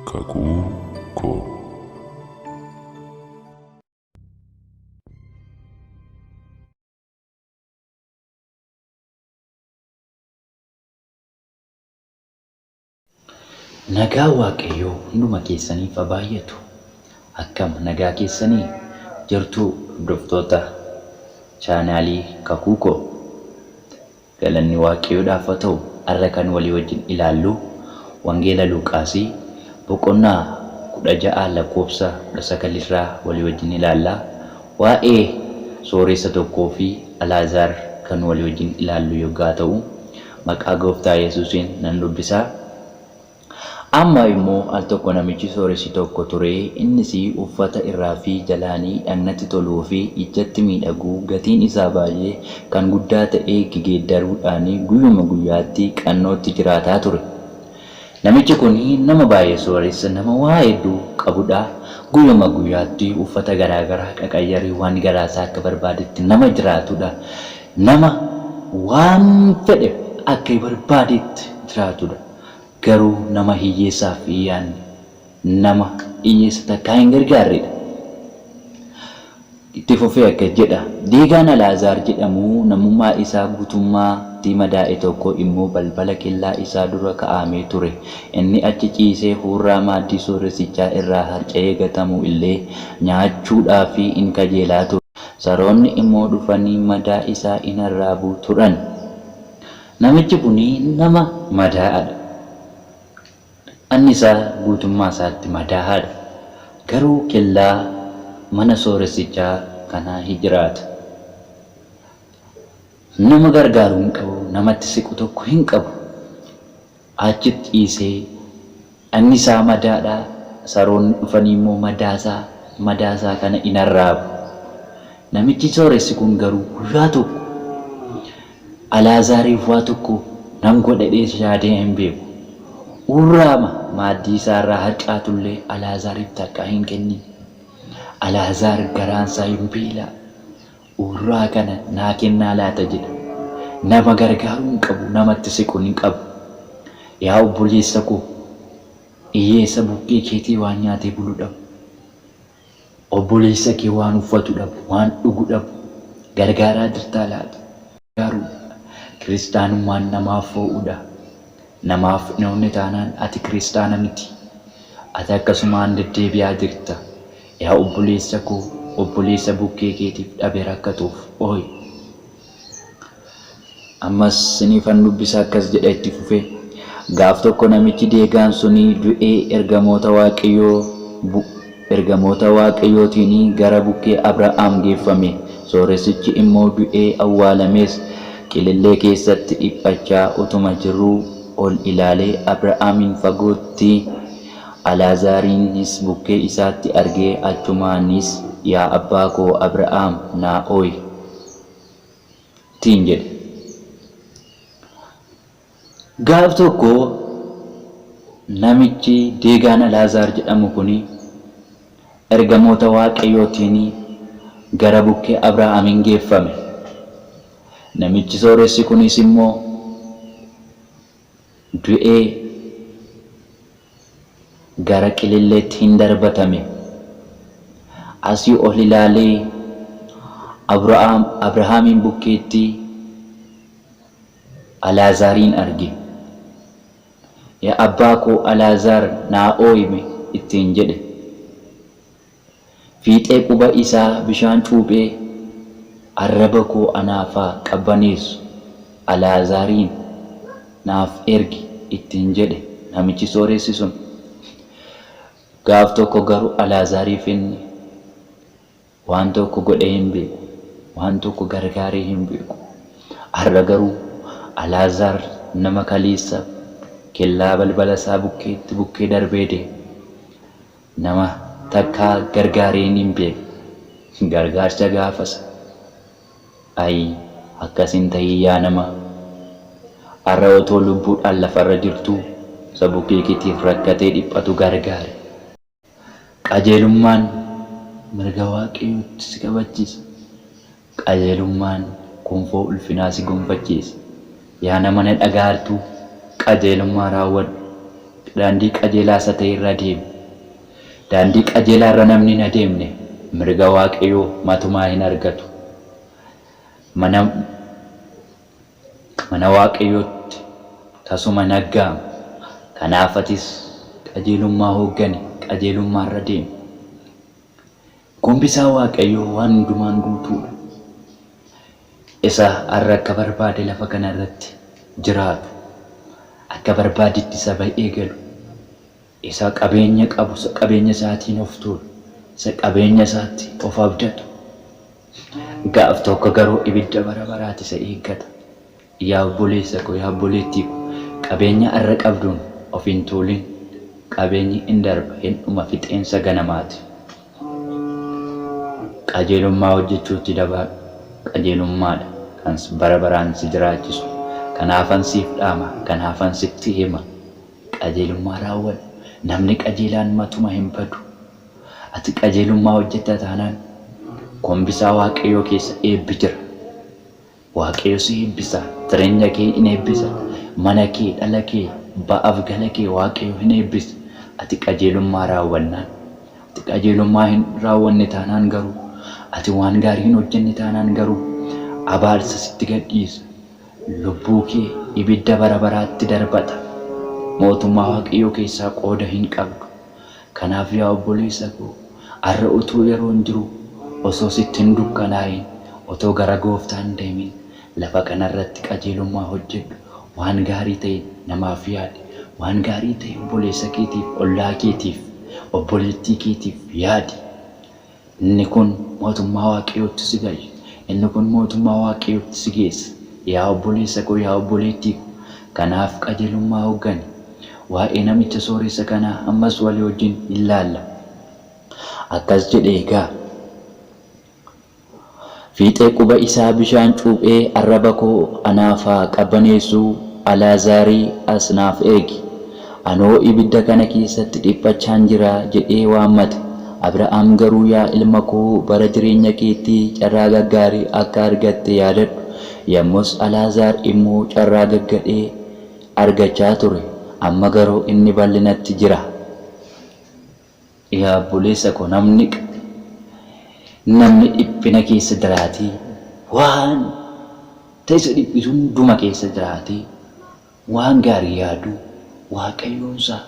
Kakuu Koo. Nagaa Waaqayyoo hunduma keessaniif haa baay'atu. Akkam nagaa keessanii jirtuu hordoftoota chaanaalii Kakuu Koo. Galanni Waaqayyoodhaaf haa ta'u har'a kan walii wajjin ilaallu Wangeela Luuqaasii boqonnaa 16 lakkoofsa 19 irraa walii wajjin ilaalla. Waa'ee sooressa tokkoo fi Alaazaar kan walii wajjin ilaallu yoggaa ta'u maqaa Gooftaa Yesuusiin nan dubbisa. Amma immoo al tokko namichi sooressi tokko ture, innis uffata irraa fi jalaanii dhagnatti toluu fi ijatti miidhagu, gatiin isaa baay'ee kan guddaa ta'e gegeeddaruudhaan guyyuma guyyaatti qannootti jiraataa ture. Namichi kun nama baay'ee sooressa, nama waa hedduu qabudha. Guyyuma guyyaatti uffata garaa garaa qaqayyaree waan garaa isaa akka barbaadetti nama jiraatudha. Nama waan fedhe akka barbaadetti jiraatudha. Garuu nama hiyyeessaaf hin yaadne, nama hiyyeessa takkaa hin gargaarredha. Itti fufee akkas jedha, Deegaan Alaazaar jedhamu namummaa isaa guutummaatti madaa'e tokko immoo balbala kellaa isaa dura ka'aamee ture. Inni achi ciisee huurraa maaddii sooressichaa irraa harca'ee gatamu illee nyaachuudhaaf in kajeelaa ture. Saroonni immoo dhufanii madaa isaa in arraabu turan. Namichi kun nama madaa'aadha. Dhagni isaa guutummaa isaatti madaahaadha. Garuu kellaa mana sooressichaa kanaa hi jiraata. Nama gargaaru hin qabu, namatti siqu tokko hin qabu. Achitti ciisee dhagni isaa madaadha, saroonni dhufanii immoo madaasaa madaasaa kana in arraabu. Namichi sooressi kun garuu guyyaa tokko Alaazaariif waa tokko nan godha jedhees yaadee hin beeku. Urraama maaddii isaa irraa harcaatullee Alaazaariif takkaa hin kennine. Alaazaar garaan isaa hin beela'a. Urraa kana naa kennaa laata jedha. Nama gargaaruu hin qabu, namatti siqu hin qabu. Yaa obboleessa koo, hiyyeessa bukkee keetii waan nyaatee bulu dhabu. Obboleessa kee waan uffatu dhabu, waan dhugu dhabu gargaaraa jirtaa laata? Gargaaruudha. Kiristaanummaan namaaf oo'uudha. Namaaf hin oonne taanaan ati kiristaana miti. Ati akkasumaan deddeebi'aa jirta. Yaa obboleessa koo, obboleessa bukkee keetiif dhabe rakkatuuf oo'i. Ammas siniifan dubbisa akkas jedha itti fufee. Gaaf tokko namichi deegaan suni du'ee ergamoota Waaqayyoo bu ergamoota Waaqayyootiin gara bukkee Abrahaam geeffame. Sooressichi immoo du'ee awwaalames. Qilillee keessatti dhiphachaa utuma jiruu ol ilaalee Abrahaamiin fagootti Alaazaariinis bukkee isaatti argee achumaanis yaa abbaa koo Abrahaam naa oo'i! ittiin jedhe. Gaaf tokko namichi deegaan Alaazaar jedhamu kun ergamoota Waaqayyootiin gara bukkee Abrahaamiin geeffame. Namichi sooressi kunis immoo du'ee gara qililleetti hin darbatame. Asii ol ilaalee Abrahaam Abrahaamiin bukkeetti Alaazaariin arge. Yaa abbaa koo Alaazaar naa oo'ime ittiin jedhe. Fiixee quba isaa bishaan cuuphee arraba koo anaaf haa qabbaneessu, Alaazaariin naaf ergi ittiin jedhe namichi sooressi sun. Gaaf tokko garuu Alaazaariif inni waan tokko godhee hin beeku, waan tokko gargaaree hin beeku. Har'a garuu Alaazaar nama kaleessa kellaa balbala isaa bukkeetti bukkee darbee deeme. Nama takkaa gargaareen hin beekne. Gargaarsa gaafasa. Ayii akkas hin tahin yaa namaa. Har'a otoo lubbuudhaan lafarra jirtuu isa bukkee keetiif rakkatee dhiphatu gargaari. Qajeelummaan mirga Waaqayyootti si kabachiisa. Qajeelummaan gonfoo ulfinaa si gonfachiisa. Yaa nama na dhaga'aartuu qajeelummaa raawwadhu. Daandii qajeelaa isa ta'e irra deemi. Daandii qajeelaa irra namni hin adeemne mirga Waaqayyoo matumaa hin argatu. Mana mana Waaqayyootti tasuma hin aggaamu. Kanaaf atis qajeelummaa hooggani, qajeelummaa irra deemi. Gombisaa Waaqayyoo waan hundumaan guutuudha. Isa har'a akka barbaade lafa kana irratti jiraatu, akka barbaadetti isa ba'ee galu, isa qabeenya qabu, isa qabeenya isaatiin of tuulu, isa qabeenya isaatti of abdatu. Gaaf tokko garuu ibidda bara baraati isa eeggata. Yaa obboleessa ko, yaa obboleettii ko, qabeenya har'a qabduun of hin tuulin. Qabeenyi in darba, hin dhuma, fixeensa ganamaati. Qajeelummaa hojjechuutti dabaadhu. Qajeelummaadha kan bara baraan si jiraachisu. Kanaafan siif dhaama, kanaafan sitti hima. Qajeelummaa raawwadhu. Namni qajeelaan matuma hin badu. Ati qajeelummaa hojjetta taanaan gombisaa Waaqayyoo keessa eebbi jira. Waaqayyo si eebbisa, jireenya kee in eebbisa, mana kee, dhala kee, ba'aaf gala kee Waaqayyo hin eebbisa. Ati qajeelummaa raawwannaan. Ati qajeelummaa hin raawwanne taanaan garuu, ati waan gaarii hin hojjenne taanaan garuu abaarsa sitti gadhiisa. Lubbuu kee ibidda bara baraatti darbata. Mootummaa Waaqayyoo keessaa qooda hin qabdu. Kanaaf yaa obboleessa koo, har'a utuu yeroon jiru, osoo sitti hin dukkanaa'in, otoo gara Gooftaa hin deemin, lafa kana irratti qajeelummaa hojjedhu, waan gaarii ta'e namaaf yaadi, waan gaarii ta'e obboleessa keetiif, ollaa keetiif, obboleettii keetiif yaadi. Inni kun mootummaa Waaqayyootti si galcha. Inni kun mootummaa Waaqayyootti si geessa. Yaa obboleessa koo, yaa obboleettii ko, kanaaf qajeelummaa hooggani. Waa'ee namicha sooressa kanaa ammas walii wajjin in laalla. Akkas jedhe egaa. Fiixee quba isaa bishaan cuuphee arraba koo anaaf haa qabbaneessuu Alaazaarii as naaf eegi. Anoo ibidda kana keessatti dhiphachaan jira jedhee waammate. Abrahaam garuu yaa ilma koo bara jireenya keetti carraa gaggaarii akka argatte yaadadhu. Yommus Alaazaar immoo carraa gaggadhee argachaa ture. Amma garuu inni bal'inatti jira. Yaa obboleessa koo namni namni dhiphina keessa jiraatee waan isa dhiphisu hunduma keessa jiraatee waan gaarii yaadu Waaqayyoonsaa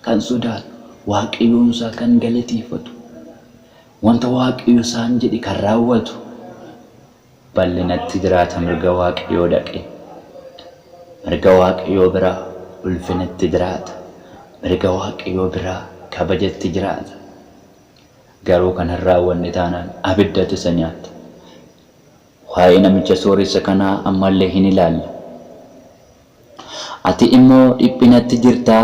kan sodaatu Waaqayyoonsaa kan galateeffatu wanta Waaqayyo isaan jedhe kan raawwatu bal'inatti jiraata mirga Waaqayyoo dhaqee. Mirga Waaqayyoo biraa ulfinatti jiraata. Mirga Waaqayyoo biraa kabajatti jiraata. Garuu kan hin raawwanne taanaan abiddatu isa nyaata. Waa'ee namicha sooressa kanaa ammallee hin ilaalla. Ati immoo dhiphinatti jirta,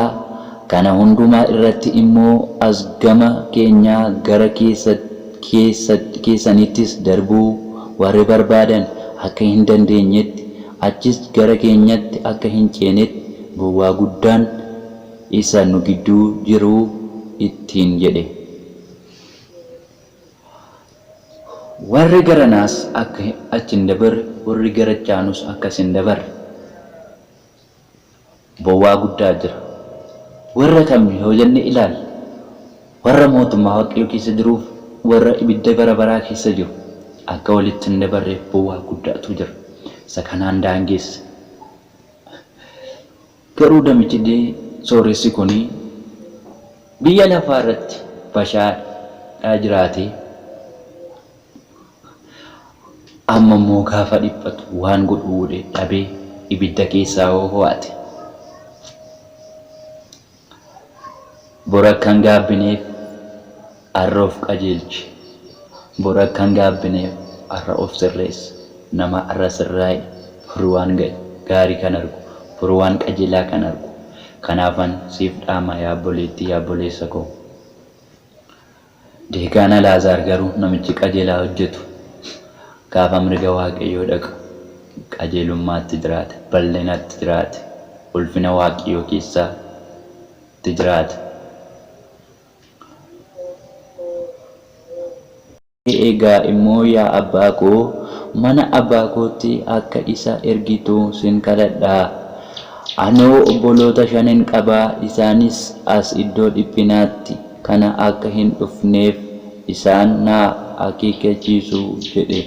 kana hundumaa irratti immoo as gama keenyaa gara keessanittis darbuu warri barbaadan akka hin dandeenyetti, achis gara keenyatti akka hin ceenetti bowwaa guddaan isa nu gidduu jiru ittiin jedhe. Warri garanaas akka achi hin dabarre, warri garachaanus akka as hin dabarre. Bowwaa guddaa jira. Warra kam yoo jenne ilaalle, warra mootummaa Waaqayyoo keessa jiruuf warra ibidda bara baraa keessa jiru akka walitti hin dabarreef bowwaa guddaatu jira. Isa kanaan daangeessa. Garuu namichi sooressi kun biyya lafaa irratti bashaadhaa jiraatee amma immoo gaafa dhiphatu waan godhu dhabee ibidda keessaa ho'ate. Bor akka hin gaabbineef har'a of qajeelchi. Bor akka hin gaabbineef har'a of sirreessi. Nama har'a sirraa'e boru waan gaarii kan argu, boru waan qajeelaa kan argu. Kanaafan siif dhaama yaa obboleettii, yaa obboleessa koo. Deegaan Alaazaar garuu namichi qajeelaa hojjetu gaafa mirga Waaqayyoo dhaqu qajeelummaatti jiraate, bal'inatti jiraate, ulfina Waaqayyoo keessatti jiraate. Egaa immoo yaa abbaa koo, mana abbaa kootti akka isa ergitu sin kadhadha. Anoo obboloota shanin qabaa, isaanis as iddoo dhiphinaatti kana akka hin dhufneef isaan naa akeekkachiisu jedhe.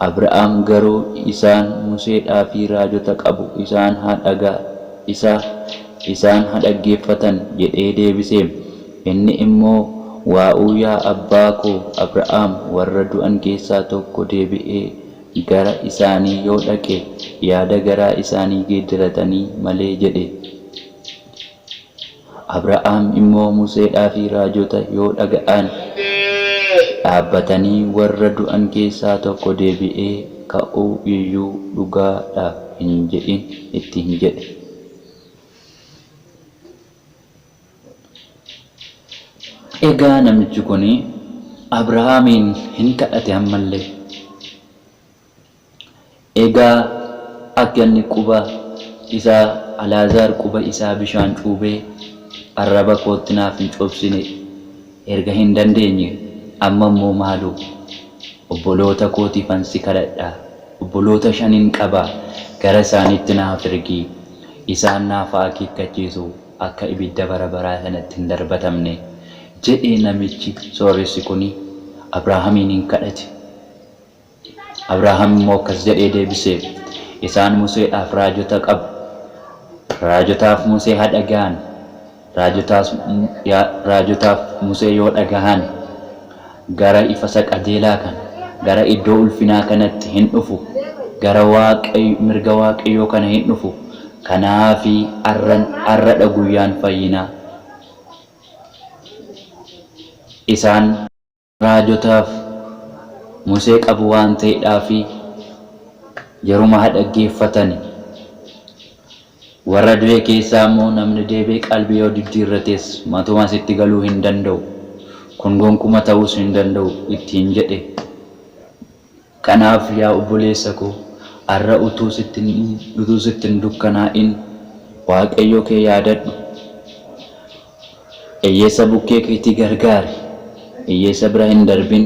Abrahaam garuu, Isaan Museedhaa fi raajota qabu, isaan haa dhaga isa isaan haa dhaggeeffatan jedhee deebise. Inni immoo, Waa'uu yaa abbaa koo Abrahaam, warra du'an keessaa tokko deebi'ee gara isaanii yoo dhaqe, yaada garaa isaanii geeddaratanii malee jedhe. Abrahaam immoo, Museedhaa fi raajota yoo dhaga'an, dhaabbatanii warra du'an keessaa tokko deebi'ee ka'uu iyyuu dhugaa dha hin jedhin ittiin jedhe. Egaa namichi kun Abrahaamiin hin kadhate ammallee. Egaa akka inni quba isaa Alaazaar quba isaa bishaan cuubee arraba kootti naaf hin cobsine erga hin dandeenye amma immoo maaloo obboloota kootiifan si kadhadha obboloota shanin qaba gara isaaniitti naaf ergi isaan naaf haa akeekkachiisu akka ibidda bara baraa sanatti hin darbatamne jedhee namichi sooressi kun Abrahaamiin hin kadhate. Abrahaam immoo akkas jedhee deebise, Isaan Museedhaaf raajota qabu. Raajotaaf Musee haa dhaga'an. Raajotaas, raajotaaf Musee yoo dhagahan gara ifa isa qajeelaa kana, gara iddoo ulfinaa kanatti hin dhufu. Gara Waaqayyo, mirga Waaqayyoo kana hin dhufu. Kanaafi arran, arradha guyyaan fayyinaa. Isaan. Raajotaaf Musee qabu waan ta'edhaafi jaruma ha dhaggeeffatani. Warra du'e keessaa immoo namni deebi'ee qalbii yoo diddiirrates matumaa sitti galuu hin danda'u. Kun gonkuma ta'uus hin danda'u ittiin jedhe. Kanaaf yaa obboleessa koo har'a utuu sitti utuu sitti hin dukkanaa'in Waaqayyo kee yaadadhu. Hiyyeessa bukkee keetii gargaari. Hiyyeessa bira hin darbin.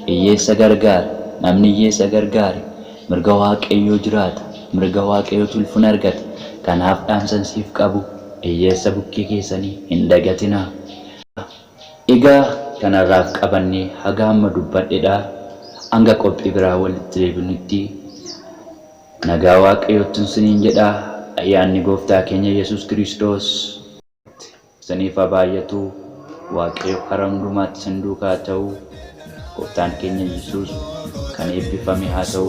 Hiyyeessa gargaari. Namni hiyyeessa gargaare mirga Waaqayyoo jiraata. Mirga Waaqayyootu ulfina argata. Kanaaf dhaamsan siif qabu hiyyeessa bukkee keessanii hin dagatinaa. Egaa kan har'aaf qabanne haga amma dubbadhedha. Hanga qophii biraa walitti deebinutti nagaa Waaqayyoottin siniin jedha. Ayyaanni Gooftaa keenya Yesuus Kiristoos isiniif haa baay'atu. Waaqayyo karaa hundumaatti isin duukaa haa ta'u. Gooftaan keenya Yesuus kan eebbifame haa ta'u.